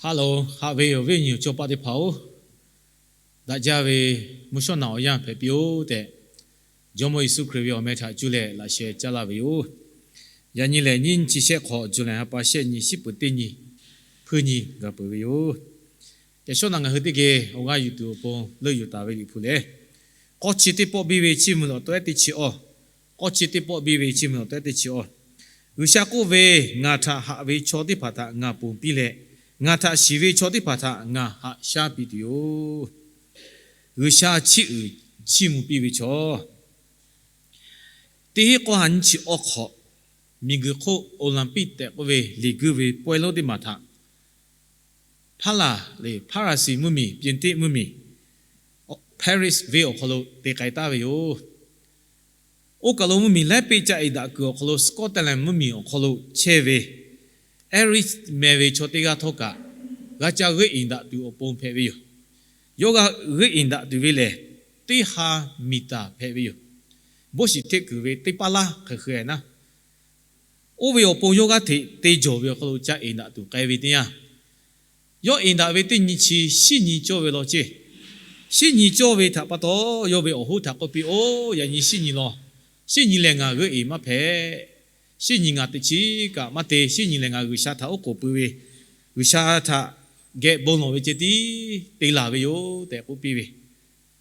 Haꞈ loˬ, haꞈ ve awˬ viˉ awˬ nyi awˬ cawˇ paˆ teˇ hpaˍ-oˬ, daꞈ jaˇ ve mvuhˇ shawˉ naꞈ awˬ yanˇ hpehꞈ piˇ-oˆ tehꞈ, Jawˇmawˇ Yeˍsuˆ Hkriꞈ ve awˬ meh htaꞈ cuˇ leh laꞈ sheh caˇ laˇ ve yoˬ. Yaꞈ nyi lehˬ, nyiˇ nyi chi shehˆ hk'awꞈ, Juˍlaeˍ ha pa shehˆ nyi, shiˉ peuˍ teˇ nyi, hpuiˇ nyi gaˬ peuˬ ve yoˬ. Yaꞈ shawˉ naꞈ ngaˬ hui teˇ geh awˬ g'aˇ yuˬ tuˬ awˬ pon leuˆ yuˬ taˍ ve Liꞈ hpu lehˬ, K'awˇ chi teˇ pawˆ biˇ ve chiˇ mvuh awˬ tawehˉ teˇ chi awˇ. K'awˇ chi teˇ pawˆ biˇ ve chiˇ mvuh awˬ tawehˉ teˇ chi awˇ. G'uiˬsha k'oˆ ve, Ngaˬ htaꞈ haꞈ ve chaw teˇ hpaˍ htaꞈ ngaˬ ponˬ piˇ leh, ngaˬ htaꞈ shiˍ ve chaw teˇ hpaˍ htaꞈ ngaˬ haꞈ shaˉ piˇ tuˬ yoˬ. G'uiˬsha chiˇ uiˍ chiˇ mvuh piˇ ve chaw. Teˇ hinˉ k'awˇ ha nyiˇ chi awˇ hk'awꞈ, miˬguiˬ hk'oˆ Olympic tehꞈ k'oˆ ve liꞈ guiˇ ve pawehˇ lonˉ teˇ maˬ htaꞈ Hpaˇlaˬ lehˬ, Hpaˍraˍsiˍ mvuhˇmiˬ, ပြင်သစ် mvuhˇmiˬ, Paris venˇ awˬ hk'aw lo te k'ai taˍ ve yoˬ. Oˇ kaˬ lo mvuhˇmiˬ laiˉ peˆ ca eˍ daꞈ kuiˬ awˬ hk'aw lo Scotland mvuhˇmiˬ awˬ hk'aw lo chehˇ ve Eric meh ve chaw teˇ g'aˇ htawˇ kaꞈ, g'a ca g'euˆ eˍ daꞈ tuˬ awˬ pon hpehꞈ ve yoˬ. Yawˇ g'a g'euˆ eˍ daꞈ tuˬ ve lehˬ, teˇ ha miˬ taˍ hpehꞈ ve yoˬ. Boˇshiˍ hteˆ kuiˬ ve teˇ paˉ laˇ hk'e hk'e na. Oˇ ve awˬ pon yawˇ g'aˇ hteꞈ te jawˬ ve awˬ hk'aw lo ca eˍ daꞈ tuˬ k'ai ve teˇ yanˇ, yawˇ eˍ daꞈ ve teˇ nyi chi shinˉ nyi cawˇ ve law ceˇ. Shinˉ nyi cawˇ ve htaꞈ pa taw, yawˇ ve awˬ hoˉ htaꞈ k'oˆ piˇ-oˬ, Yaꞈ nyi shinˉ nyi law. Shinˉ nyi lehˬ ngaˬ g'euˆ eˍ maˇ hpehꞈ. Shinˉ nyi ngaˬ teꞈ chiˉ kaꞈ maˇ te. Shinˉ nyi lehˬ ngaˬ G'uiˬsha htaꞈ oˉ k'oˍ pui ve, G'uiˬsha htaꞈ geh bon lawˬ ve ceh tiˉ te laˬ ve yoˬ tehꞈ k'oˆ piˇ ve.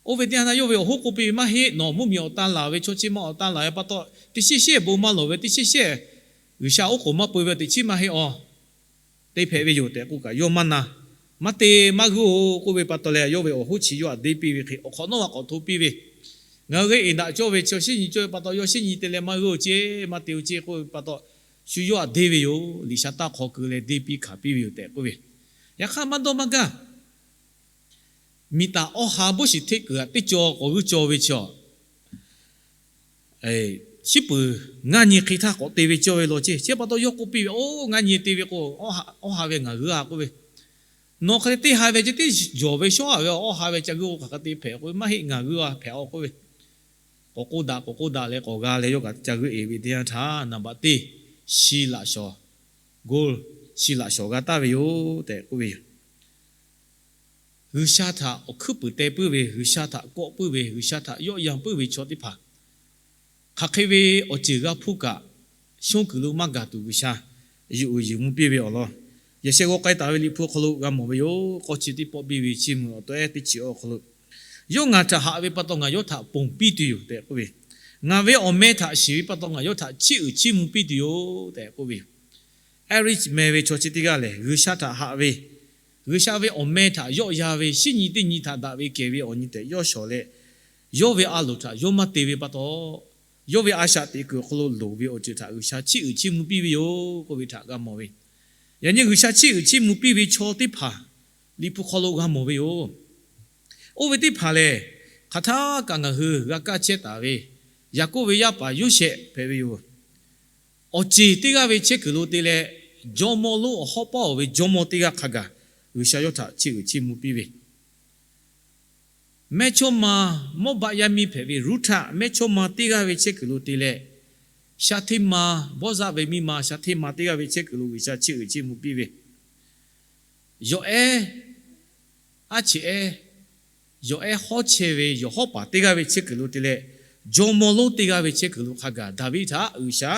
Oˇ ve teˇ yanˇ htaˇ yawˇ ve awˬ hoˉ k'oˆ piˇ ve, Maˇ heˆ. Nawˬ mvuhˇmiˬ awˬ tan laˬ ve chaw chi ma awˬ tan laˬ ve pa taw, teˇ shinˉ shinˉ bon maˇ lawˬ ve, teˇ shinˉ shinˉ G'uiˬsha oˉ k'oˍ maˇ pui ve teꞈ chiˉ maˇ heˆ aˬ. Te hpehꞈ ve yoˬ tehꞈ k'oˆ kaꞈ, yawˇ maˇ na. Maˇ te maˇ g'euˆ-oˬ k'oˆ ve pa taw leh, yawˇ ve awˬ hoˉ chi yawˇ htaꞈ deˇ piˇ ve hk'e, awˬ hk'awꞈ nawˉ g'a k'awꞈ hto piˇ ve, Ngaˬ hui g'euˆ eˍ daꞈ cawˇ ve chi shinˉ nyi cawˇ ve pa taw, yawˇ shinˉ nyi te leh maˇ g'euˆ-oˬ ceˇ, maˇ te-oˬ ceˇ k'oˆ ve pa taw, shu yawˇ htaꞈ deˇ ve yoˬ. Liꞈ sha taˇ hk'aw keu leh deˇ piˇ hkanˍ piˇ ve yoˬ tehꞈ k'oˆ ve. Yaꞈ hk'aˇ maˇ dawˇ maˇ gaˇ. Miˬ taˍ awˇ ha boˇshiˍ hteˆ kuiˬ htaꞈ teˇ caw k'awꞈ g'uiˇ caw ve chi a, shiˉ peuˍ ngaˇ nyi hk'e htaˇ k'awꞈ te ve cawˇ ve law ceˇ. Chi pa taw yawˇ k'oˆ piˇ ve, Oˇ, ngaˇ nyi te ve k'o, awˇ ha ve ngaˬ g'uiˇ-a k'oˆ ve. Nawˬ hk'e le teˇ ha ve ceh tiˉ jawˬ ve shawˉ-a ve, awˇ ha ve ca g'uiˇ k'o hk'aˬ hk'e te hpehꞈ k'oˆ ve. Maˇ heˆ, ngaˬ g'uiˇ-a hpehꞈ-aw k'oˆ ve. K'awꞈ k'oˆ daꞈ k'awꞈ k'oˆ daꞈ leh k'awꞈ g'a leh yawˇ kaꞈ ca g'euˆ eˍ ve teˇ yanˇ htaˇ, naˍ baꞈ teˇ shi laꞈ shawnˍ, gold shi laꞈ shawnˍ g'a taˍ ve yoˬ tehꞈ k'oˆ ve yoˬ. G'uiˬsha htaꞈ awˬ hkuiˉ puiˍ teh puiˉ ve, G'uiˬsha htaꞈ kawˆ puiˉ ve, G'uiˬsha htaꞈ yawˆ yan puiˉ ve chaw teˇ hpaˍ, hk'aˬ hk'e ve awˬ ceuˬ g'a hpuˇ kaꞈ, shonˇ kuiˬ lo maˇ gaˬ tuˬ G'uiˬsha yuˬ uiˍ yuˬ mvuh piˇ ve awˬ lawn, yaꞈ sheh g'aw k'ai taˍ ve Liꞈ hpu hk'aw lo g'a mawˬ ve yoˬ. K'awˇ chi teˇ pawˆ biˇ ve chiˇ mvuh awˬ tawehˉ teˇ chi awˇ hk'aw lo, Yawˇ ngaˬ htaꞈ haꞈ ve pa taw ngaˬ yawˇ htaꞈ ponˬ piˇ tuˬ yoˬ tehꞈ k'oˆ ve, Ngaˬ ve awˬ meh htaꞈ shiˍ ve pa taw ngaˬ yawˇ htaꞈ chiˇ uiˍ chiˇ mvuh piˇ tuˬ yoˬ tehꞈ k'oˆ ve yoˬ. Eric meh ve chaw chi teˇ g'aˇ lehˬ, G'uiˬsha htaꞈ haꞈ ve, G'uiˬsha ve awˬ meh htaꞈ yawˆ yan ve, shinˉ nyi teˇ nyi htaꞈ daꞈ ve kehˬ ve awˬ nyi tehꞈ yawˇ shawˍ leh, yawˇ ve a loˍ htaꞈ yawˇ maˇ te ve pa taw, yawˇ ve a shaꞈ teꞈ kuiˬ awˬ hk'aw lo loˍ ve awˬ ceuˬ htaꞈ G'uiˬsha chiˇ uiˍ chiˇ mvuh piˇ ve yoˬ k'oˆ ve htaꞈ g'a mawˬ ve. Yaꞈ nyi G'uiˬsha chiˇ uiˍ chiˇ mvuh piˇ ve chaw teˇ hpaˍ Liꞈ hpu hk'aw lo g'a mawˬ ve yoˬ. Oˇ ve teˇ hpaˍ lehˬ, hk'aˬ htaˇ kaꞈ ngaˬ hui g'a kaˇ chehˇ taˍ ve Yaˍkoˆ ve yaˇ paˍ Yoˇsehꞈ hpehꞈ ve yoˬ. Awˬ ceˬ teˇ g'aˇ ve chehˇ kuiˬ lo te leh, jawˇmawˇ lonˉ awˬ hawˉ pawˉ-oˬ ve jawˇmawˇ teˇ g'aˇ hk'a gaˬ G'uiˬsha yawˇ htaꞈ chiˇ uiˍ chiˇ mvuh piˇ ve, mehˇchawˇma Mawˇbaˆ yaˇ miˇ hpehꞈ ve Ruˇhtaˆ mehˇchawˇma teˇ g'aˇ ve chehˇ kuiˬ lo te leh, sha hteˇ ma, Bawˇzaˆ ve miˇ ma sha hteˇ ma teˇ g'aˇ ve chehˇ kuiˬ lo G'uiˬsha chiˇ uiˍ chiˇ mvuh piˇ ve, yawˬ ehˉ, aˉ cheꞈ ehˉ, yawˬ ehˉ hawˉ chehˇ ve yawˬ hawˉ paˍ teˇ g'aˇ ve chehˇ kuiˬ lo te leh, jawˇmawˇ lonˉ teˇ g'aˇ ve chehˇ kuiˬ lo hk'a gaˬ Daˍviˆ htaꞈ G'uiˬsha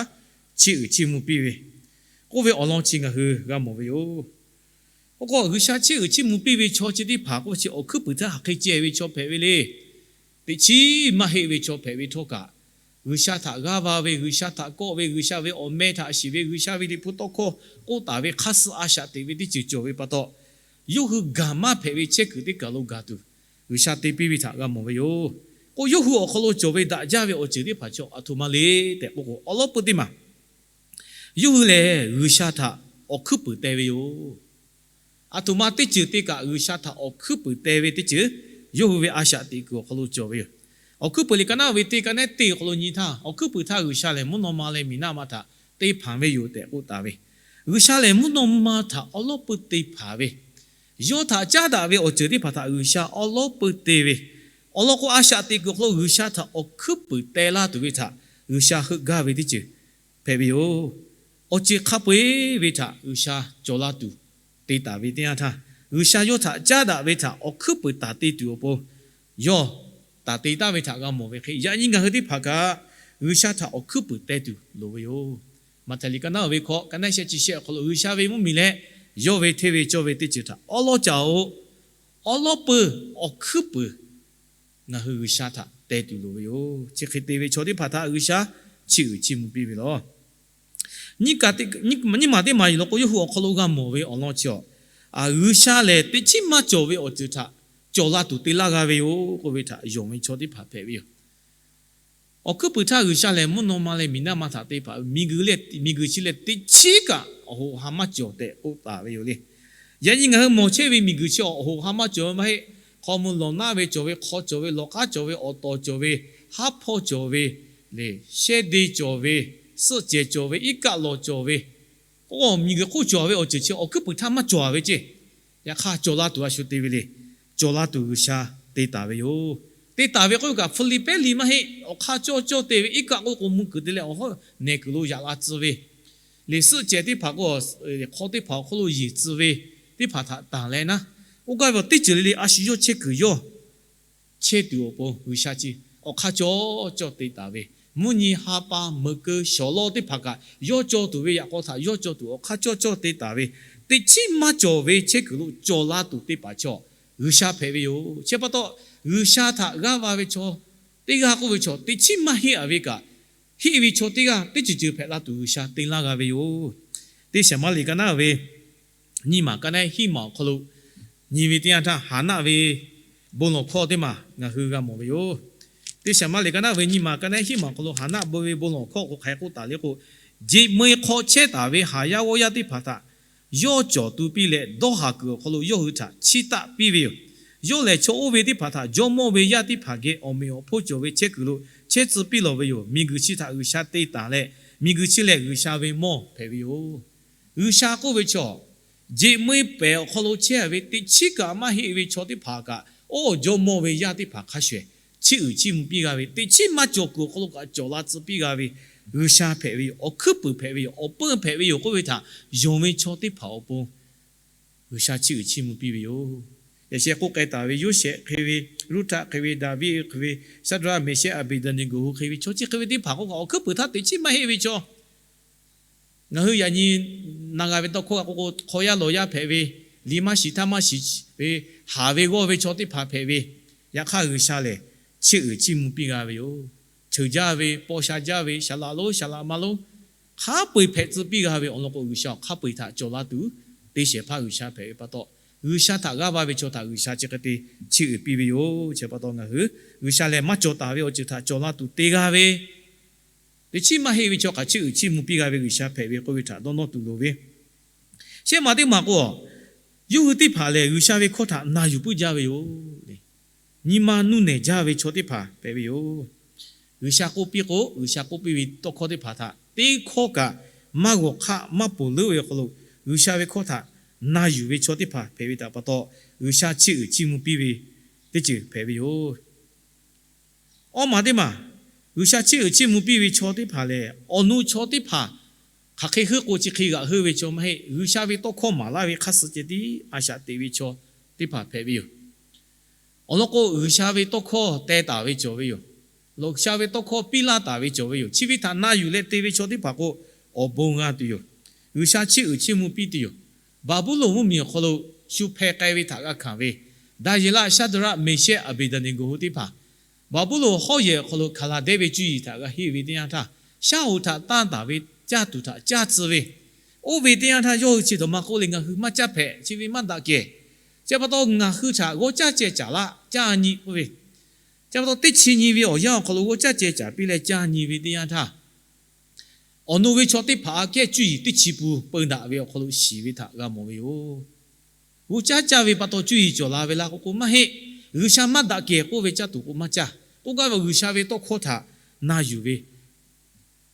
chiˇ uiˍ chiˇ mvuh piˇ ve k'oˆ ve awˬ lawn chi ngaˬ hui g'a mawˬ ve yoˬ. Oˇ k'o, G'uiˬsha chiˇ uiˍ chiˇ mvuh piˇ ve chaw chi teˇ hpaˍ k'oˆ chi awˬ hkuiˉ puiˍ htaˇ hk'aˬ hk'e ceh ve chaw hpehꞈ ve le. Teꞈ chiˉ maˇ heˆ ve chaw hpehꞈ ve htawˇ kaꞈ, G'uiˬsha htaꞈ g'aˇ va ve, G'uiˬsha htaꞈ kawˆ ve, G'uiˬsha ve awˬ meh htaꞈ shiˍ ve, G'uiˬsha ve Liꞈ hpu tawˇ hkawˇ k'oˆ taˍ ve hk'aˇ suh a shaꞈ teꞈ ve teˇ ceuˬ cawˬ ve pa taw, yawˇ hui gaˬ maˇ hpehꞈ ve chehˇ kuiˬ teˇ kaˬ lo gaˬ tuˬ G'uiˬsha te piˇ ve htaꞈ g'a mawˬ ve yoˬ. K'o, yawˇ hui awˬ hk'aw lo cawˬ ve daꞈ jaˇ ve awˬ ceuˬ teˇ hpaˍ chaw aˬ htoꞈ ma le tehꞈ k'oˆ k'o, awˬ lawn peuˬ teˇ maˬ yawˇ hui lehˬ G'uiˬsha htaꞈ awˬ hkuiˉ puiˍ teh ve yoˬ. Aˬ htoꞈ ma teˇ ceuˬ te kaꞈ G'uiˬsha htaꞈ awˬ hkuiˉ puiˍ teh ve teˇ ceuˬ yawˇ hui ve a shaꞈ teꞈ kuiˬ awˬ hk'aw lo cawˬ ve yoˬ. Awˬ hkuiˉ puiˍ liꞈ ka naˉ ve teˇ ka nehˉ teˇ awˬ hk'aw lo nyi htaˇ, awˬ hkuiˉ puiˍ htaˇ G'uiˬsha lehˬ mvuhˇ naw ma leh miˬ naˆ ma htaꞈ te hpanˍ ve yoˬ tehꞈ k'oˆ taˍ ve, G'uiˬsha lehˬ mvuhˇ naw ma htaꞈ awˉ lawˉ peuˇ te hpanˍ ve, yawˇ htaꞈ caˉ daꞈ ve awˬ ceuˬ teˇ hpaˍ htaꞈ G'uiˬsha awˉ lawˉ peuˇ te ve, awˬ lawn k'o a shaꞈ teꞈ kuiˬ awˬ hk'aw lo G'uiˬsha htaꞈ awˬ hkuiˉ puiˍ teh laˇ tuˬ ve htaꞈ G'uiˬsha heuˆ gaˇ ve teˇ ceuˬ hpehꞈ ve yoˬ. Awˬ ceuˬ hk'a peu-eˬ ve htaꞈ G'uiˬsha cawˬ la tuˬ te taˍ ve teˇ yanˇ htaˇ, G'uiˬsha yawˇ htaꞈ caˉ daꞈ ve htaꞈ awˬ hkuiˉ puiˍ taˍ te tuˬ awˬ pon, yawˇ taˍ te taˍ ve htaꞈ g'a mawˬ ve hk'e, yaꞈ nyi ngaˬ hui teˇ hpaˍ kaꞈ G'uiˬsha htaꞈ awˬ hkuiˉ puiˍ teh tuˬ loˍ ve yoˬ. Maꞈhtehˍ liꞈ ka naˉ ve hkawꞈ, ka naˉ shehˆ chi shehˆ awˬ hk'aw lo G'uiˬsha ve mvuhˇmiˬ leh yawˇ ve hteˇ ve cawˇ ve teˇ ceuˬ htaꞈ awˉ lawˉ ca-o. Awˉ lawˉ peuˬ awˬ hkuiˉ puiˍ ngaˬ hui G'uiˬsha htaꞈ teh tuˬ loˍ ve yoˬ. Chi hk'e te ve chaw teˇ hpaˍ htaꞈ G'uiˬsha chiˇ uiˍ chiˇ mvuh piˇ ve yoˬ. Nyiˇ maˬ teˇ maˬ yoˬ law k'o, yawˇ hui awˬ hk'aw lo g'a mawˬ ve awˬ lawn chi awˬ, G'uiˬsha lehˬ teꞈ chiˉ maˇ cawˬ ve awˬ ceuˬ htaꞈ cawˬ la tuˬ te laˇ g'a ve yoˬ k'oˆ ve htaꞈ yonˍ ve chaw teˇ hpaˍ hpehꞈ ve yoˬ. Awˬ hkuiˉ puiˍ htaˇ G'uiˬsha lehˬ mvuhˇ naw ma leh miˬ naˆ ma htaꞈ te hpaˍ ve miˬguiˬ leh, miˬguiˬ chi lehˬ teꞈ chiˉ kaꞈ awˬ hoꞈ ha maˇ cawˬ tehꞈ k'oˆ taˍ ve yoˬ le. Yaꞈ nyi ngaˬ hui mawˬ chehˇ ve miˬguiˬ chi awˬ hoꞈ ha maˇ cawˬ ve maˇ heˆ. Hk'aw mvuh lawˬ naˉ ve cawˬ ve, hk'aw cawˬ ve, lawˬ k'aˉ cawˬ ve, awˬ tawˍ cawˬ ve, haˉ hpawˇ cawˬ ve, le shehˇ de cawˬ ve, suhˆ cehˬ cawˬ ve, iˉ kaˆ lawˬ cawˬ ve, k'o miˬguiˬ hk'oˆ cawˬ ve awˬ ceuˬ chi awˬ hkuiˉ puiˍ htaˇ maˇ cawˬ ve ceˇ. Yaꞈ hk'aˇ cawˬ la tuˬ a shu te ve le. Cawˬ la tuˬ G'uiˬsha te taˍ ve yoˬ. Te taˍ ve k'oˆ ve kaꞈ Hpiˇliˇpehnˍ liꞈ maˇ heˆ. Awˬ hk'aˇ cawˇ cawˇ te ve iˉ kaˆ k'oˆ k'o mvuh kuiˬ te leh awˬ hawˉ nehˬ kuiˬ lo yaꞈ la tcuh ve, le suhˆ cehˬ teˇ hpaˍ k'o, hk'aw teˇ hpaˍ awˬ hk'oˆ lo yeˬ tcuh ve teˇ hpaˍ htaꞈ tanˬ leh naˉ, oˇ gaˇ ve awˬ teˇ ceuˬ le le a shu yawˇ chehˇ kuiˬ yawˇ chehˇ tuˬ awˬ pon G'uiˬsha chi awˬ hk'aˇ cawˇ cawˇ te taˍ ve, mvuhˇ nyi ha pa meuꞈ keu shawˍ lawˇ teˇ hpaˍ kaꞈ yawˇ cawˬ tuˬ ve yaꞈ k'aw htaꞈ yawˇ cawˬ tuˬ awˬ hk'aˇ cawˇ cawˇ te taˍ ve, teꞈ chiˉ maˇ cawˬ ve chehˇ kuiˬ lo cawˬ la tuˬ te paˍ chaw G'uiˬsha hpehꞈ ve yoˬ. Chi pa taw, G'uiˬsha htaꞈ g'aˇ va ve chaw teˇ g'aˇ k'oˆ ve chaw teꞈ chiˉ maˇ heˆ a ve kaꞈ, heˆ ve chaw teˇ g'aˇ teˇ ceuˬ ceuˬ hpehꞈ la tuˬ G'uiˬsha te laˇ g'a ve yoˬ. Teˇ Shaˍmaˍ liꞈ ka naˉ ve nyiˇ maˬ ka naˉ hiˉ maˬ awˬ hk'aw lo nyi ve teˇ yanˇ htaˇ, Haˍnaˆ ve bon lawˬ hkawˇ teˇ maˬ ngaˬ hui g'a mawˬ ve yoˬ. Teˇ Shaˍmaˍ liꞈ ka naˉ ve nyiˇ maˬ ka naˉ hiˉ maˬ awˬ hk'aw lo Haˍnaˆ bon ve bon lawˬ hkawˇ k'o hk'aˬ hk'e k'oˆ taˍ le k'o, jeꞈ meu-e hk'aw chehˇ taˍ ve haˍ yaˇ g'awˇ yaˇ teˇ hpaˍ htaꞈ yawˇ cawˬ tu piˇ leh, dawˇ haˍ kuiˬ awˬ hk'aw lo yawˇ hui htaꞈ chiˇ taˆ piˇ ve yoˬ. Yawˇ lehˬ chaw oˇ ve teˇ hpaˍ htaꞈ jawˇmawˇ ve yaˇ teˇ hpaˍ geh awˬ meꞈ awˬ hponˇ cawˬ ve chehˇ kuiˬ lo chehˇ tcuh piˇ lawˬ ve yoˬ. Miˬguiˬ chi htaꞈ G'uiˬsha te taˍ leh, miˬguiˬ chi lehˬ G'uiˬsha ve mawˇ hpehꞈ ve yoˬ. G'uiˬsha k'oˆ ve chaw, jeꞈ meu-e pehˍ awˬ hk'aw lo chehˇ ve teꞈ chiˉ kaꞈ maˇ heˆ ve chaw teˇ hpaˍ kaꞈ, oˇ jawˇmawˇ ve yaˇ teˇ hpaˍ hk'a shuˍ ehˍ chiˇ uiˍ chiˇ mvuh piˇ g'a ve, teꞈ chiˉ maˇ cawˬ kuiˬ awˬ hk'aw lo kaꞈ cawˬ la tcuh piˇ g'a ve G'uiˬsha hpehꞈ ve yoˬ. Awˬ hkuiˉ puiˍ hpehꞈ ve yoˬ. Awˬ peuˇ hpehꞈ ve yoˬ k'oˆ ve htaꞈ yonˍ ve chaw teˇ hpaˍ awˬ pon G'uiˬsha chiˇ uiˍ chiˇ mvuh piˇ ve yoˬ. Yaꞈ sheh k'oˆ k'ai taˍ ve Yoˇsehꞈ hk'e ve, Ruˇhtaˆ hk'e ve, Daˍviˆ hk'e ve, Shaˍdraˆ, Meˍshehˆ, Aˍbeˍdaˍneˍgoˍ hui hk'e ve chaw chi hk'e ve teˇ hpaˍ k'oˆ kaꞈ awˬ hkuiˉ puiˍ htaˇ teꞈ chiˉ maˇ heˆ ve chaw. Ngaˬ hui yaꞈ nyi na g'a ve tawˇ hkawˇ kaꞈ k'oˆ k'o, hk'aw yaˇ lawˬ yaˇ hpehꞈ ve, liꞈ maˇ shiˍ htaˇ maˇ shiˍ ve, haˍ ve g'awˇ ve chaw teˇ hpaˍ hpehꞈ ve, yaꞈ hk'aˇ G'uiˬsha lehˬ chiˇ uiˍ chiˇ mvuh piˇ g'a ve yoˬ. Ceuˬ jaˇ ve, paw sha jaˇ ve, saˍ laꞈ lonˉ saˍ laꞈ ma lonˉ hk'a peu-eˬ hpehꞈ tcuh piˇ g'a ve awˬ lawn k'o, G'uiˬsha awˬ hk'a peu-eˬ htaꞈ cawˬ la tuˬ te shehˍ hpaˇ G'uiˬsha hpehꞈ ve pa taw, G'uiˬsha htaꞈ g'aˇ va ve chaw htaꞈ G'uiˬsha chi hk'e te chiˇ uiˍ piˇ ve yoˬ. Chi pa taw ngaˬ hui G'uiˬsha lehˬ maˇ cawˬ taˍ ve awˬ ceuˬ htaꞈ cawˬ la tuˬ te g'a ve, teꞈ chiˉ maˇ heˆ ve chaw kaꞈ chiˇ uiˍ chiˇ mvuh piˇ g'a ve G'uiˬsha hpehꞈ ve k'oˆ ve htaꞈ dawˇ nawˇ tuˬ loˍ ve. Shehˆ maˬ teˇ maˬ k'o, yawˇ hui teˇ hpaˍ lehˬ G'uiˬsha ve hkawˇ htaꞈ na yuˬ puiˉ jaˇ ve yoˬ. Nyi ma nuˇ nehˬ jaˇ ve chaw teˇ hpaˍ hpehꞈ ve yoˬ. G'uiˬsha k'oˆ piˇ k'o, G'uiˬsha k'oˆ piˇ ve tawˇ hkawˇ teˇ hpaˍ htaꞈ teˇ hkawˇ kaꞈ maˇ g'awˬ hk'aˆ maˇ ponˬ leuˉ ve awˬ hk'aw lo, G'uiˬsha ve hkawˇ htaꞈ na yuˬ ve chaw teˇ hpaˍ hpehꞈ ve htaꞈ pa taw, G'uiˬsha chiˇ uiˍ chiˇ mvuh piˇ ve teˇ ceuˬ hpehꞈ ve yoˬ. Awˇ maˬ teˇ maˬ, G'uiˬsha chiˇ uiˍ chiˇ mvuh piˇ ve chaw teˇ hpaˍ lehˬ, awˬ nu chaw teˇ hpaˍ hk'aˬ hk'e heuˆ k'o chi hk'e g'aꞈ heuˆ ve chaw maˇ heˆ. G'uiˬsha ve tawˇ hkawˇ maˍ laˇ ve hk'a suh ceh tiˉ a shaꞈ teꞈ ve chaw teˇ hpaˍ hpehꞈ ve yoˬ. Awˬ lawn k'o, G'uiˬsha ve tawˇ hkawˇ teh taˍ ve cawˬ ve yoˬ. G'uiˬsha ve tawˇ hkawˇ piˇ laˇ taˍ ve cawˬ ve yoˬ. Chi ve htaꞈ na yuˬ leh te ve chaw teˇ hpaˍ k'o, awˬ bon g'a tuˬ yoˬ. G'uiˬsha chiˇ uiˍ chiˇ mvuh piˇ tuˬ yoˬ. Baˍbuˍlonˍ mvuhˇmiˬ awˬ hk'aw lo shu hpeh k'ai ve htaꞈ g'a hkanˍ ve, Daˍyeˍlaˆ, Shaˍdraˆ, Meˍshehˆ, Aˍbeˍdaˍneˍgoˍ hui teˇ hpaˍ Baˍbuˍlonˍ hawˉ yehˬ awˬ hk'aw lo Hkaˍlaˍdehˇ ve cuˇ yiˍ htaꞈ g'a henˇ ve teˇ yanˇ htaˇ, shaˉ hoꞈ htaꞈ tanˇ taˍ ve caˇ tuˬ htaꞈ caˇ tcuh ve, oˇ ve teˇ yanˇ htaˇ yawˇ hui chi htaꞈ ma k'oˆ le, ngaˬ hui maˇ caˇ hpehꞈ, chi ve maˇ daꞈ kehˬ. Chi pa taw ngaˬ hui htaꞈ g'awˇ caˇ ceh caˍ laˇ, caˇ nyi k'oˆ ve. Chi pa taw teˇ chi nyi ve awˬ yanˇ awˬ hk'aw lo g'awˇ caˇ ceh caˍ piˇ leh caˇ nyi ve teˇ yanˇ htaˇ, awˬ nu ve chaw teˇ hpaˍ aꞈ kehˉ cuˇ yiˍ teˇ chi pun peu daꞈ ve awˬ hk'aw lo shiˍ ve htaꞈ g'a mawˬ ve yoˬ. G'awˇ caˇ caˇ ve pa taw cuˇ yiˍ cawˬ la ve laˇ k'oˆ k'o maˇ heˆ. G'uiˬsha maˇ daꞈ kehˬ k'oˆ ve caˇ tuˬ k'o maˇ caˇ. K'oˆ gaˇ ve G'uiˬsha ve tawˇ hkawˇ htaꞈ na yuˬ ve,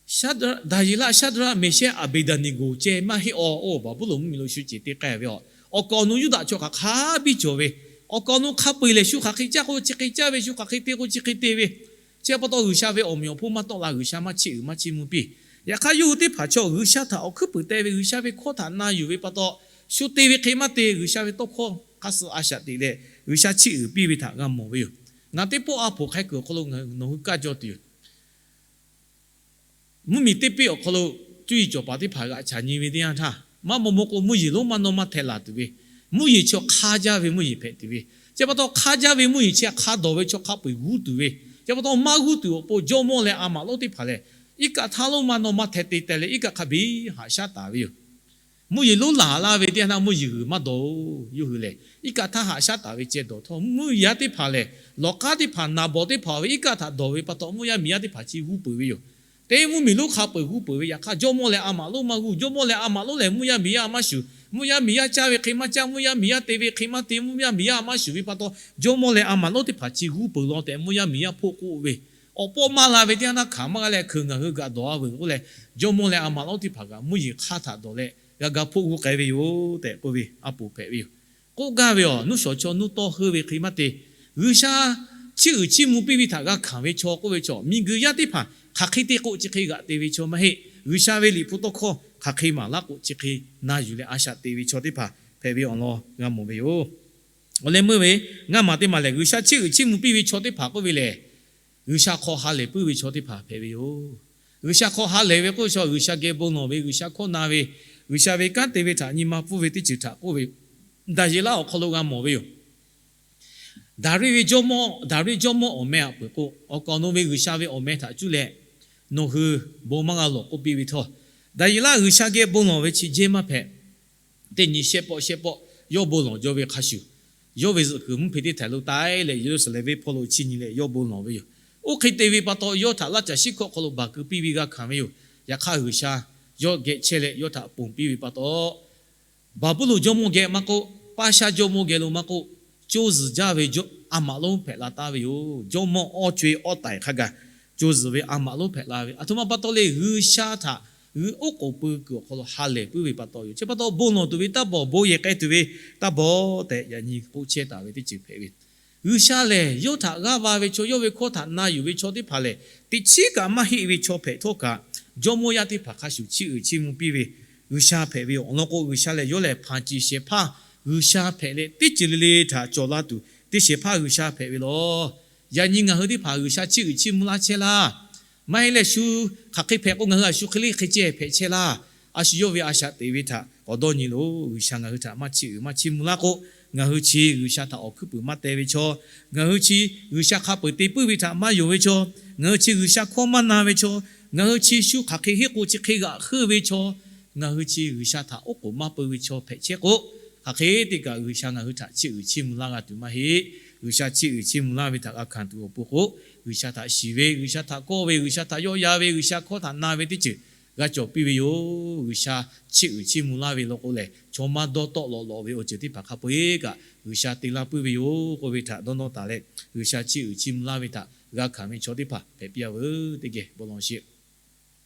Daˍyeˍlaˆ, Shaˍdraˆ, Meˍshehˆ, Aˍbeˍdaˍneˍgoˍ ceh maˇ heˆ awˬ, oˇ Baˍbuˍlonˍ mvuhˇmiˬ lo shu ceˬ te k'ai ve awˬ, awˬ kaˍ awˬ nu Yuˇdaꞈ chaw hk'aˬ hk'a biˇ cawˬ ve, awˬ kaˍ awˬ nu hk'a peu-eˬ lehˬ shu hk'aˬ hk'e caˇ k'o chi hk'e caˇ ve, shu hk'aˬ hk'e te k'o chi hk'e te ve. Chi pa taw G'uiˬsha ve awˬ meꞈ awˬ hponˇ maˇ tawˆ la, G'uiˬsha maˇ chiˇ uiˍ maˇ chiˇ mvuh piˇ. Yaꞈ hk'aˇ yawˇ hui teˇ hpaˍ chaw G'uiˬsha htaꞈ awˬ hkuiˉ puiˍ teh ve, G'uiˬsha ve hkawˇ htaꞈ na yuˬ ve pa taw, shu te ve hk'e maˇ te, G'uiˬsha ve tawˇ hkawˇ hk'aˇ suh a shaꞈ teꞈ leh G'uiˬsha chiˇ uiˍ piˇ ve htaꞈ g'a mawˬ ve yoˬ. Ngaˬ teˇ pawˆ a poˍ hk'a kuiˬ awˬ hk'aw lo nawˬ hui kaˇ jaw tuˬ yoˬ. Mvuhˇmiˬ teˇ peˆ awˬ hk'aw lo cuˇ yiˍ cawˬ paˍ teˇ hpaˍ g'aꞈ chaꞈ nyi ve teˇ yanˇ htaˇ, maˇ maw maw k'o mvuhˇ yeˬ lonˉ maˇ nawˇ maˇ hteh laˬ tuˬ ve, mvuhˇ yeˬ chi hk'aˇ jaˇ ve mvuhˇ yeˬ hpehꞈ tuˬ ve, chi pa taw hk'aˇ jaˇ ve mvuhˇ yeˬ chi hk'a dawˬ ve chaw hk'a peu-eˬ g'uˇ tuˬ ve, chi pa taw maˇ g'uˇ tuˬ awˬ pon jawˇmawˇ leh a maꞈ lonˉ teˇ hpaˍ lehˬ, iˉ kaˆ htaˇ lonˉ maˇ nawˇ maˇ hteh te teh leh iˉ kaˆ hk'a biˇ haꞈ shaˉ taˍ ve yoˬ. Mvuhˇ yeˬ lonˉ laˬ laˇ ve teˇ yanˇ htaˇ mvuhˇ yeˬ g'uiˬ maˇ dawˬ-oˬ. Yawˇ hui lehˬ iˉ kaˆ htaˇ haꞈ shaˉ taˍ ve ceh dawˬ htawˇ, mvuhˇ yeˬ yaˇ teˇ hpaˍ lehˬ, lawˬ k'aˉ teˇ hpaˍ naˍ bawˍ teˇ hpaˍ ve iˉ kaˆ htaꞈ dawˬ ve pa taw mvuhˇ yaˇ miˬ yaˇ teˇ hpaˍ chi g'uˇ peuˬ ve yoˬ. Teˇ mvuhˇmiˬ lonˉ hk'a peu-eˬ g'uˇ peuˬ ve, yaꞈ hk'aˇ jawˇmawˇ leh a maꞈ lonˉ maˇ g'uˇ. Jawˇmawˇ leh a maꞈ lonˉ lehˬ mvuhˇ yaˇ miˬ yaˇ maˇ shuˍ, mvuhˇ yaˇ miˬ yaˇ caˇ ve hk'e maˇ caˇ, mvuhˇ yaˇ miˬ yaˇ te ve hk'e maˇ te, mvuhˇ yaˇ miˬ yaˇ maˇ shuˍ ve pa taw, jawˇmawˇ leh a maꞈ lonˉ teˇ hpaˍ chi g'uˇ peuˬ law tehꞈ mvuhˇ yaˇ miˬ yaˇ hpoˆ k'oˆ ve, awˬ pawˆ maˇ la ve teˇ yanˇ htaˇ hkanˍ maˇ g'a leh hkeuꞈ ngaˬ hui g'aꞈ dawˬ a veuˬ k'oˆ leh, jawˇmawˇ leh a maꞈ lonˉ teˇ hpaˍ kaꞈ mvuhˇ yeˬ hk'aˇ htaꞈ dawˬ leh g'a ga hpoˆ g'uˇ k'ai ve yoˬ tehꞈ k'oˆ ve a poˍ hpehꞈ ve yoˬ. K'oˆ gaˇ ve awˬ nuˇ shawˍ chaw nuˇ tawˇ heuˆ ve hk'e maˇ te, G'uiˬsha chiˇ uiˍ chiˇ mvuh piˇ ve htaꞈ g'a hkanˍ ve chaw k'oˆ ve chaw, miˬguiˬ yaˇ teˇ hpaˍ hk'aˬ hk'e te k'o chi hk'e g'aꞈ te ve chaw maˇ heˆ. G'uiˬsha ve liꞈ hpu tawˇ hkawˇ hk'aˬ hk'e maˍ laˇ k'o chi hk'e na yuˬ leh a shaꞈ te ve chaw teˇ hpaˍ hpehꞈ ve awˬ lawn g'a mawˬ ve yoˬ. Awˬ leh meuˇ ve ngaˇ maˬ teˇ maˬ lehˬ, G'uiˬsha chiˇ uiˍ chiˇ mvuh piˇ ve chaw teˇ hpaˍ k'oˆ ve lehˬ, G'uiˬsha hk'aw ha lehˬ puiˉ ve chaw teˇ hpaˍ hpehꞈ ve yoˬ. G'uiˬsha hk'aw ha lehˬ ve k'oˆ ve chaw, G'uiˬsha geh bon lawˬ ve, G'uiˬsha hkawˇ na ve, G'uiˬsha ve kanˉ te ve htaꞈ nyi ma pfuhˇ ve teˇ ceuˬ htaꞈ k'oˆ ve, Daˍyeˍlaˆ awˬ hk'aw lo g'a mawˬ ve yoˬ. Daˍriˆ ve jawˇmawˇ, Daˍriˆ jawˇmawˇ awˬ meh aꞈ peuˬ k'o, awˬ kaˍ awˬ nu ve G'uiˬsha ve awˬ meh htaꞈ cuˇ leh nawˬ hui bon maˇ g'a lawˬ k'oˆ piˇ ve htawˇ, Daˍyeˍlaˆ G'uiˬsha geh bon lawˬ ve chi jehˇ maˇ hpehꞈ. Teˇ nyi shehˆ pawˆ shehˆ pawˆ yawˇ bon lawˬ jaw ve hk'a shuˍ, yawˇ ve zuhꞈ kuiˬ mvuhˇ hpe teˇ htaiˍ lo taiˉ leh Yeˍruˆsaˍlehnˍ venˇ hpawˇ lo chiˇ nyi leh yawˇ bon lawˬ ve yoˬ. Oˇ hk'e te ve pa taw, yawˇ htaꞈ laˇ caˬ shiˉ hkawˇ hk'aw lo baˬ keu piˇ ve g'a hkanˍ ve yoˬ. Yaꞈ hk'aˇ, G'uiˬsha yawˇ geh chehˇ leh yawˇ htaꞈ ponˬ piˇ ve pa taw, Baˍbuˍlonˍ jawˇmawˇ geh maˇ k'oˆ, Paˇshaˆ jawˇmawˇ geh lo maˇ k'oˆ, co zuhˬ jaˇ ve a maꞈ lonˉ hpehꞈ la taˍ ve yoˬ. Jawˇmawˇ awˇ co-e awˇ taiˍ hk'a gaˬ co zuhˬ ve a maꞈ lonˉ hpehꞈ la ve, aˬ htoꞈ ma pa taw le, G'uiˬsha htaꞈ g'uiˬ oˉ k'oˍ pui kuiˬ awˬ hk'aw lo ha lehˬ puiˉ ve pa taw yoˬ. Chi pa taw, bon lawˬ tuˬ ve taˇ bawˬ, bon yehˬ k'ai tuˬ ve taˇ bawˬ tehꞈ yaꞈ nyi k'oˆ chehˇ taˍ ve teˇ ceuˬ hpehꞈ ve. G'uiˬsha lehˬ, yawˇ htaꞈ g'aˇ va ve chaw, yawˇ ve hkawˇ htaꞈ na yuˬ ve chaw teˇ hpaˍ lehˬ, teˇ chiˉ kaꞈ maˇ heˆ ve chaw hpehꞈ htawˇ kaꞈ, jawˇmawˇ yaˇ teˇ hpaˍ hk'a shuˍ chiˇ uiˍ chiˇ mvuh piˇ ve G'uiˬsha hpehꞈ ve awˬ lawn k'o, G'uiˬsha lehˬ yawˇ lehˬ hpanˍ ciˍ shehˍ hpaˇ G'uiˬsha hpehꞈ leh, teˇ ceuˬ le le htaꞈ cawˬ la tuˬ teˇ shehˍ hpaˇ G'uiˬsha hpehꞈ ve lawˬ. Yaꞈ nyi ngaˬ hui teˇ hpaˍ G'uiˬsha chiˇ uiˍ chiˇ mvuh laˇ chehˇ laˇ. Maˇ heˆ leh, shu hk'aˬ hk'e hpehꞈ k'o, ngaˬ hui a shu hk'e le hk'e ceh hpehꞈ chehˇ laˇ. A shu yawˇ ve a shaꞈ teꞈ ve htaꞈ k'awꞈ dawˇ nyi loˬ. G'uiˬsha ngaˬ hui htaꞈ maˇ chiˇ uiˍ maˇ chiˇ mvuh laˇ k'o, ngaˬ hui chi G'uiˬsha htaꞈ awˬ hkuiˉ puiˍ maˇ teh ve chaw, ngaˬ hui chi G'uiˬsha hk'a peu-eˬ te puiˉ ve htaꞈ maˇ yonˍ ve chaw, ngaˬ hui chi G'uiˬsha hkawˇ maˇ na ve chaw, ngaˬ hui chi shu hk'aˬ hk'e heˆ k'o chi hk'e g'aꞈ heuˆ ve chaw, ngaˬ hui chi G'uiˬsha htaꞈ oˉ k'oˍ maˇ peu ve chaw hpehꞈ chehˇ k'o, hk'aˬ hk'e te kaꞈ G'uiˬsha ngaˬ hui htaꞈ chiˇ uiˍ chiˇ mvuh laˇ g'a tuˬ maˇ heˆ. G'uiˬsha chiˇ uiˍ chiˇ mvuh laˇ ve htaꞈ g'a hkanˍ tuˬ awˬ pon k'o, G'uiˬsha htaꞈ shiˍ ve, G'uiˬsha htaꞈ kawˆ ve, G'uiˬsha htaꞈ yawˆ yan ve, G'uiˬsha hkawˇ htaꞈ na ve teˇ ceuˬ g'a cawˬ piˇ ve yoˬ. G'uiˬsha chiˇ uiˍ chiˇ mvuh laˇ ve law k'o lehˬ, chaw maˇ dawˇ tawˆ lawꞈ lawꞈ ve awˬ ceuˬ teˇ hpaˍ hk'a peu-eˬ kaꞈ G'uiˬsha te laˇ puiˉ ve yoˬ k'oˆ ve htaꞈ dawˇ nawˇ taˍ leh, G'uiˬsha chiˇ uiˍ chiˇ mvuh laˇ ve htaꞈ g'a hkanˍ ve chaw teˇ hpaˍ hpehꞈ piˇ-a veuˬ teˇ geh bon lawˬ sheˍ.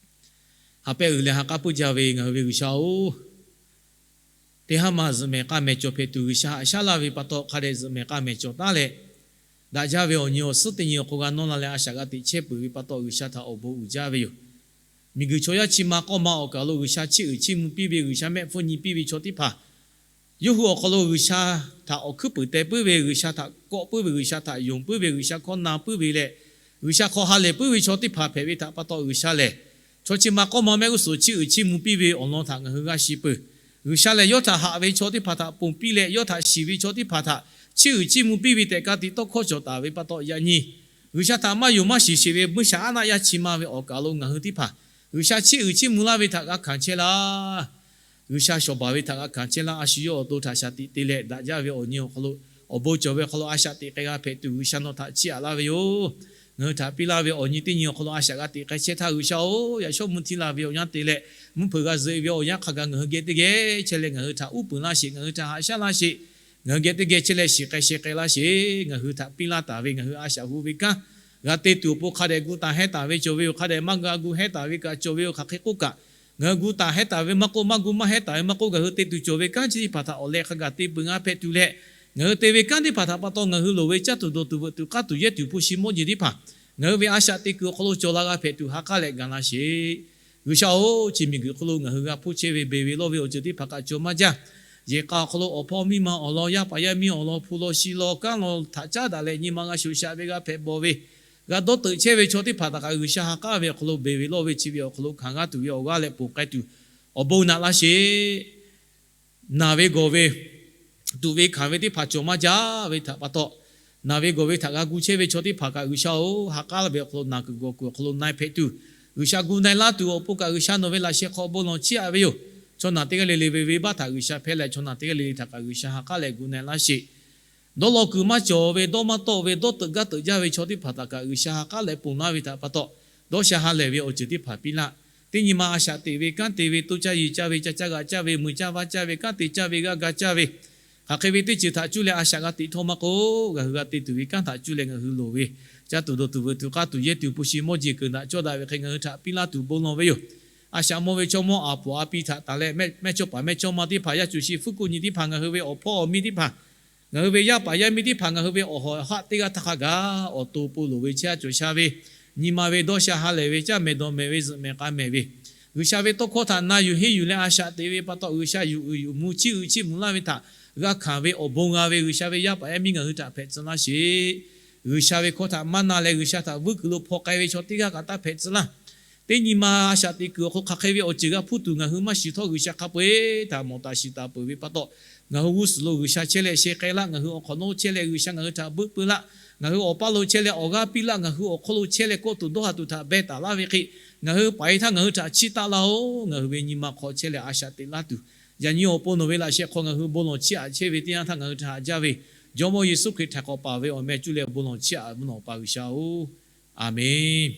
Ha pehˇ uiˍ leh ha k'aˉ puiˉ jaˇ ve ngaˬ hui ve G'uiˬsha-oˬ, teˇ haˉ ma zuhꞈ mehˍ k'a mehˍ cawˬ hpehꞈ tuˬ G'uiˬsha haꞈ shaˉ laˇ ve pa taw, hk'a dehꞈ zuhꞈ mehˍ k'a mehˍ cawˬ taˉ leh, daꞈ jaˇ ve awˬ nyi awˬ suhˉ teˇ nyi awˬ hk'aw g'a nawˇ la leh a shaꞈ g'a teꞈ chehˇ peuˬ ve pa taw, G'uiˬsha htaꞈ awˬ bon uiˍ jaˇ ve yoˬ. Miˬguiˬ chaw yaˇ chi ma k'awˇ ma awˬ kaˬ lo G'uiˬsha chiˇ uiˍ chiˇ mvuh piˇ ve, G'uiˬsha mehˆ hpfuhˇ nyi piˇ ve chaw teˇ hpaˍ, yawˇ hui awˬ hk'aw lo G'uiˬsha htaꞈ awˬ hkuiˉ puiˍ teh puiˉ ve, G'uiˬsha htaꞈ kawˆ puiˉ ve, G'uiˬsha htaꞈ yonˍ puiˉ ve, G'uiˬsha hkawˇ na puiˉ ve leh, G'uiˬsha hk'aw ha lehˬ puiˉ ve chaw teˇ hpaˍ hpehꞈ ve htaꞈ pa taw, G'uiˬsha lehˬ chaw chi ma k'awˇ ma mehˆ g'uˇ suhˍ chiˇ uiˍ chiˇ mvuh piˇ ve awˬ lawn htaꞈ ngaˬ hui g'a shiˍ peuˬ. G'uiˬsha lehˬ yawˇ htaꞈ haꞈ ve chaw teˇ hpaˍ htaꞈ ponˬ piˇ leh, yawˇ htaꞈ shiˍ ve chaw teˇ hpaˍ htaꞈ chiˇ uiˍ chiˇ mvuh piˇ ve tehꞈ ka tiꞈ tawˇ hkawˇ cawˬ taˍ ve pa taw, yaꞈ nyi G'uiˬsha htaꞈ maˇ yonˍ maˇ shiˍ sheˍ ve buiˇshaˆaˉnaˆ yaˇ chi ma ve awˬ kaˬ lo ngaˬ hui teˇ hpaˍ G'uiˬsha chiˇ uiˍ chiˇ mvuh laˇ ve htaꞈ g'a hkanˍ chehˇ laˇ. G'uiˬsha shawˍ baˬ ve htaꞈ g'a hkanˍ chehˇ laˇ. A shu yawˇ awˬ to htaꞈ shaˍ tiꞈ te leh, daꞈ jaˇ ve awˬ nyi awˬ hk'aw lo awˬ bon cawˬ ve awˬ hk'aw lo a shaꞈ teꞈ k'ai g'a hpehꞈ tuˬ, G'uiˬsha nawˬ htaꞈ chiˇ aꞈ laˇ ve yoˬ. Ngaˬ hui htaꞈ piˇ laˇ ve awˬ nyi teˇ nyi awˬ hk'aw lo a shaꞈ g'a teꞈ k'ai chehˇ htaˇ, G'uiˬsha-oˬ, yaꞈ shawˉ mvuh htiˇ la ve awˬ yanˇ te leh, mvuhˇ hpeuꞈ g'a zuhꞈ ve awˬ yanˇ hk'a gaˬ ngaˬ hui geh teˇ geh chehˇ leh, ngaˬ hui htaꞈ uˉ peunˍ laˇ sheˍ, ngaˬ hui htaꞈ haꞈ shaˉ laˇ sheˍ, ngaˬ hui geh teˇ geh chehˇ leh shiˍ k'ai sheh k'ai laˇ sheˍ. Ngaˬ hui htaꞈ piˇ laˇ taˍ ve ngaˬ hui a shaꞈ hu ve kanˉ g'a te tuˬ awˬ pon hk'a dehꞈ gu taˍ hehnˇ taˍ ve cawˬ ve yoˬ. Hk'a dehꞈ maˇ g'a gu hehnˇ taˍ ve kaꞈ cawˬ ve yoˬ. Hk'aˬ hk'e k'oˆ kaꞈ, ngaˬ hui gu taˍ hehnˇ taˍ ve maˇ k'oˆ, maˇ gu maˇ hehnˇ taˍ ve maˇ k'oˆ, ngaˬ hui te tuˬ cawˬ ve kanˉ chi teˇ hpaˍ htaꞈ awˬ leh hk'a gaˬ te peuˬ ngaˬ hpehꞈ tuˬ leh, ngaˬ hui te ve kanˉ teˇ hpaˍ htaꞈ pa taw ngaˬ hui loˍ ve caˇ tuˬ dawˬ tuˬ veuꞈ tuˬ k'aˇ tuˬ yehˇ tuˬ hpu shi mawˇ jeˬ teˇ hpaˍ ngaˬ hui ve a shaꞈ teꞈ kuiˬ awˬ hk'aw lo cawˬ la g'a hpehꞈ tuˬ ha k'aˉ leh ga laˇ sheˍ. G'uiˬsha-oˬ, chi miˬguiˬ hk'oˆ lo ngaˬ hui g'a hpoˇ chehˇ ve beˬ ve lawˇ ve awˬ ceuˬ teˇ hpaˍ kaꞈ cawˬ maˇ jaˇ. yehˬ k'a awˬ hk'aw lo awˬ hpawˇ miˇ ma awˬ lawn, yaˇ paˍ yaˇ miˇ awˬ lawn, hpu lawn shi lawn, kanˉ lawn htaꞈ caˉ daꞈ leh nyi ma g'a shoꞈ shaꞈ ve, g'a hpehꞈ bawˬ ve, g'a dawˇ teuꞈ chehˇ ve chaw teˇ hpaˍ htaꞈ kaꞈ G'uiˬsha ha k'aˉ ve awˬ hk'aw lo beˬ ve lawˇ ve chi ve awˬ hk'aw lo hkanˍ g'aˇ tuˬ ve awˬ g'aˇ leh ponˬ k'ai tuˬ awˬ bon naꞈ laˇ sheˍ. Naˬ ve gawˬ ve, tuꞈ ve hkanˍ ve teˇ hpaˍ cawˬ maˇ jaˇ ve htaꞈ pa taw, naˬ ve gawˬ ve htaꞈ g'a gu chehˇ ve chaw teˇ hpaˍ kaꞈ G'uiˬsha-oˬ, ha k'aˉ ve awˬ hk'aw lo naˬ kuiˬ gawˬ kuiˬ awˬ hk'aw lo na-e hpehꞈ tuˬ, G'uiˬsha gu na-e laˇ tuˬ awˬ pon kaꞈ G'uiˬsha nawˬ ve laꞈ sheh hk'aw bon lawˬ chiˇ aꞈ ve yoˬ. Chaw naˬ teˇ g'aˇ le le ve venˇbaˆ htaꞈ G'uiˬsha hpehˇ leh, chaw naˬ teˇ g'aˇ le le htaꞈ kaꞈ G'uiˬsha ha k'aˉ leh gu na-e laˇ sheˍ. Dawˇ law kuiˬ maˇ cawˬ ve, dawˇ maˇ tawˆ ve, dawˇ teuꞈ gaˇ teuꞈ jaˇ ve chaw teˇ hpaˍ htaꞈ kaꞈ G'uiˬsha ha k'aˉ leh ponˬ laˇ ve htaꞈ pa taw, dawˇ sha ha lehˬ ve awˬ ceuˬ teˇ hpaˍ piˇ laˇ. Teˇ nyi ma a shaꞈ teꞈ ve, kanˉ te ve, toˇ caˇ yeˬ caˇ ve, ca caˇ g'aꞈ caˇ ve, mui caˇ vaˇ caˇ ve, kanˉ te caˇ ve, g'aˇ ga caˇ ve, hk'aˬ hk'e ve teˇ ceuˬ htaꞈ cuˇ leh a shaꞈ g'a teꞈ htawˇ maˇ k'oˆ, ngaˬ hui g'a te tuˬ ve kanˉ htaꞈ cuˇ leh ngaˬ hui loˍ ve, caˇ tuˬ dawˬ tuˬ veuꞈ tuˬ k'aˇ tuˬ yehˇ tuˬ hpu shi mawˇ jeˬ keunˍ daꞈ cawˇ daꞈ ve hk'e ngaˬ hui htaꞈ piˇ laˇ tuˬ bon lawˬ ve yoˬ. A shaꞈ mawˇ ve chaw mawˇ aˍ poˍ a pi htaꞈ tanˬ leh, mehˇ chawˇ paˍ mehˇ chawˇ ma teˇ hpaˍ, yaˇ cuˬ shi fuˉ kuˆ nyi teˇ hpaˍ, ngaˬ hui ve awˬ hpawˇ awˬ miˇ teˇ hpaˍ, ngaˬ hui ve yaˇ paˍ yaˇ miˇ teˇ hpaˍ, ngaˬ hui ve awˬ hawˍ haˆ teˇ g'aˇ htaˇ hk'a gaˬ awˬ to po loˍ ve chehˇ a cawˬ sha ve, nyi ma ve dawˇ sha ha lehˬ ve, caˇ mehˍ dawˬ mehˍ ve, zuhꞈ mehˍ k'a mehˍ ve, G'uiˬsha ve tawˇ hkawˇ htaꞈ na yuˬ henˇ yuˬ leh a shaꞈ teꞈ ve pa taw, G'uiˬsha yuˬ uiˍ yuˬ mvuh chiˇ uiˍ chiˇ mvuh laˇ ve htaꞈ g'a hkanˍ ve awˬ bon g'a ve G'uiˬsha ve yaˇ paˍ yaˇ miˇ ngaˬ hui htaꞈ hpehꞈ tcuh laˇ sheˍ. G'uiˬsha ve hkawˇ htaꞈ maˇ na leh G'uiˬsha htaꞈ vuiˇ kuiˬ lo hpaw k'ai ve chaw teˇ g'aˇ kaꞈ taˇ hpehꞈ tcuh laˇ. Teˇ nyi ma a shaꞈ teꞈ kuiˬ awˬ hk'aw lo hk'aˬ hk'e ve awˬ ceuˬ g'a hpuˇ tuˬ ngaˬ hui maˇ shiˍ htawˇ, G'uiˬsha hk'a peu-eˬ htaꞈ mawˬ taˍ shiˍ taˍ peuˬ ve pa taw, ngaˬ hui g'uˇ suhˍ lo G'uiˬsha chehˇ leh sheh k'ai laˇ, ngaˬ hui awˬ hk'awꞈ nawˉ chehˇ leh G'uiˬsha ngaˬ hui htaꞈ buiˆ pui laˇ, ngaˬ hui awˬ paˇ lo chehˇ leh awˬ g'aˇ piˇ laˇ, ngaˬ hui awˬ hk'oˆ lo chehˇ leh kawˆ tuˬ dawˇ ha tuˬ htaꞈ beh taˍ laˇ ve hk'e, ngaˬ hui paˍ e htaˇ ngaˬ hui htaꞈ chiˇ taˆ laˇ-oˬ. Ngaˬ hui ve nyi ma hk'aw chehˇ leh a shaꞈ teꞈ laˇ tuˬ, yaꞈ nyi awˬ pon nawˬ ve laꞈ sheh hk'aw ngaˬ hui bon lawˬ chiˇ aꞈ chehˇ ve teˇ yanˇ htaˇ ngaˬ hui htaꞈ haꞈ jaˇ ve, Jawˇmawˇ Yeˍsuˆ Hkriꞈ htaꞈ k'awꞈ paˍ ve awˬ meh cuˇ leh bon lawˬ chiˇ aꞈ ve nawˬ pa G'uiˬsha-oˬ, Aˍmenˍ.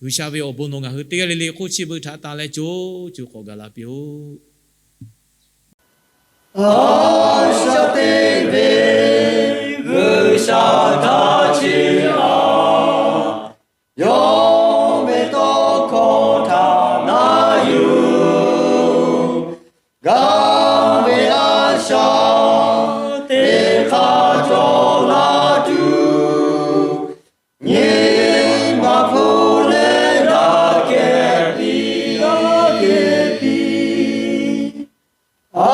G'uiˬsha ve awˬ bon nawˬ ngaˬ hui teˇ g'aˇ le le hk'oˆ chi beuꞈ htaꞈ tanˬ leh co co k'awꞈ gaˬ la piˇ-oˆ. A shaꞈ teꞈ ve G'uiˬsha htaꞈ chiˇ aꞈ, yawˇ ve tawˇ hkawˇ htaꞈ na yuˬ gaˇ ve a shaꞈ teꞈ hk'a cawˬ la tuˬ, nyi ma hpu leh daꞈ kehˬ piˇ, daꞈ kehˬ piˇ. A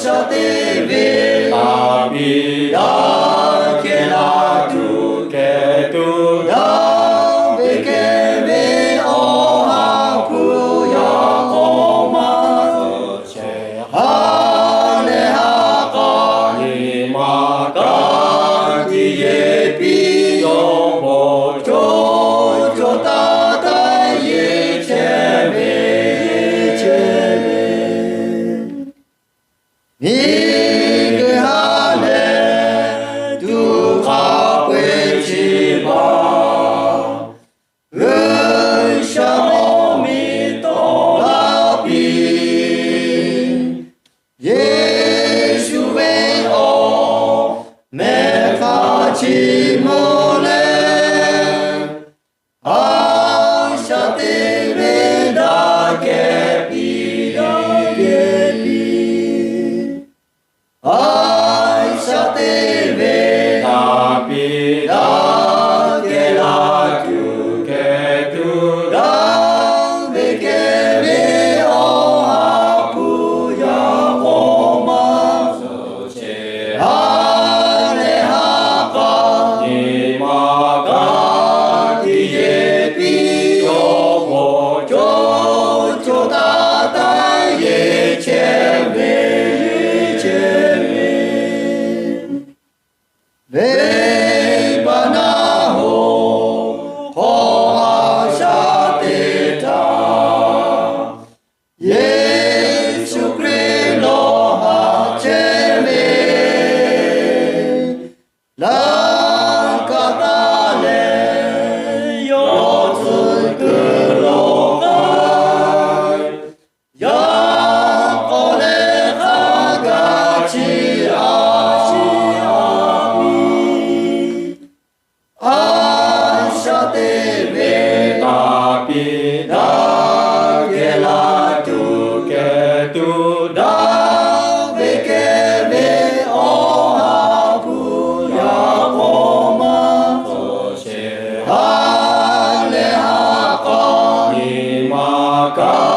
shaꞈ teꞈ ve hk'a biˇ daꞈ kehˬ la tuˬ, kehˬ tuˬ daꞈ ve kehˬ ve awˬ ha hpu yaꞈ k'aw maˇ tcuhˉ chehˇ, ha lehˬ ha k'a nyi ma kaꞈ tiꞈ yeˬ piˇ, yawˇ bon co co taiˍ taiˍ yeˬ chehˇ ve, yeˬ chehˇ ve miˬguiˬ ha lehˬ tuꞈ hk'a peu-eˬ chi baˬ, G'uiˬsha mawˇ miˬ tawˆ la piˇ. Yeˍsuˆ ve awˬ meh hk'a chiˇ mvuh leh, a shaꞈ teꞈ ve daꞈ kehˬ piˇ, daꞈ kehˬ piˇ. A shaꞈ teꞈ ve hk'a biˇ daꞈ kehˬ la tuˬ, kehˬ tuˬ daꞈ ve kehˬ ve awˬ ha hpu yaꞈ k'aw maˇ tcuhˉ chehˇ, ha lehˬ ha k'a nyi ma kaꞈ tiꞈ yeˬ piˇ, yawˇ bon co co taiˍ taiˍ yeˬ chehˇ ve, yeˬ chehˇ ve. Venˇbaˆ naˆ hoꞈ hk'aw a shaꞈ teꞈ htaˇ, Yeˍsuˆ Hkriꞈ lawˬ haꞈ chehˇ ve laˇ kaꞈ taˇ leh, yawˇ tcuhˉ kuiˬ lo k'ai, yaꞈ k'aw lehˬ hk'a gaˬ chiˇ aꞈ, chiˇ aꞈ piˇ. A shaꞈ teꞈ ve hk'a biˇ daꞈ kehˬ la tuˬ, kehˬ tuˬ daꞈ ve kehˬ ve awˬ ha hpu yaꞈ k'aw maˇ tcuhˉ chehˇ, ha lehˬ ha k'a nyi ma kaꞈ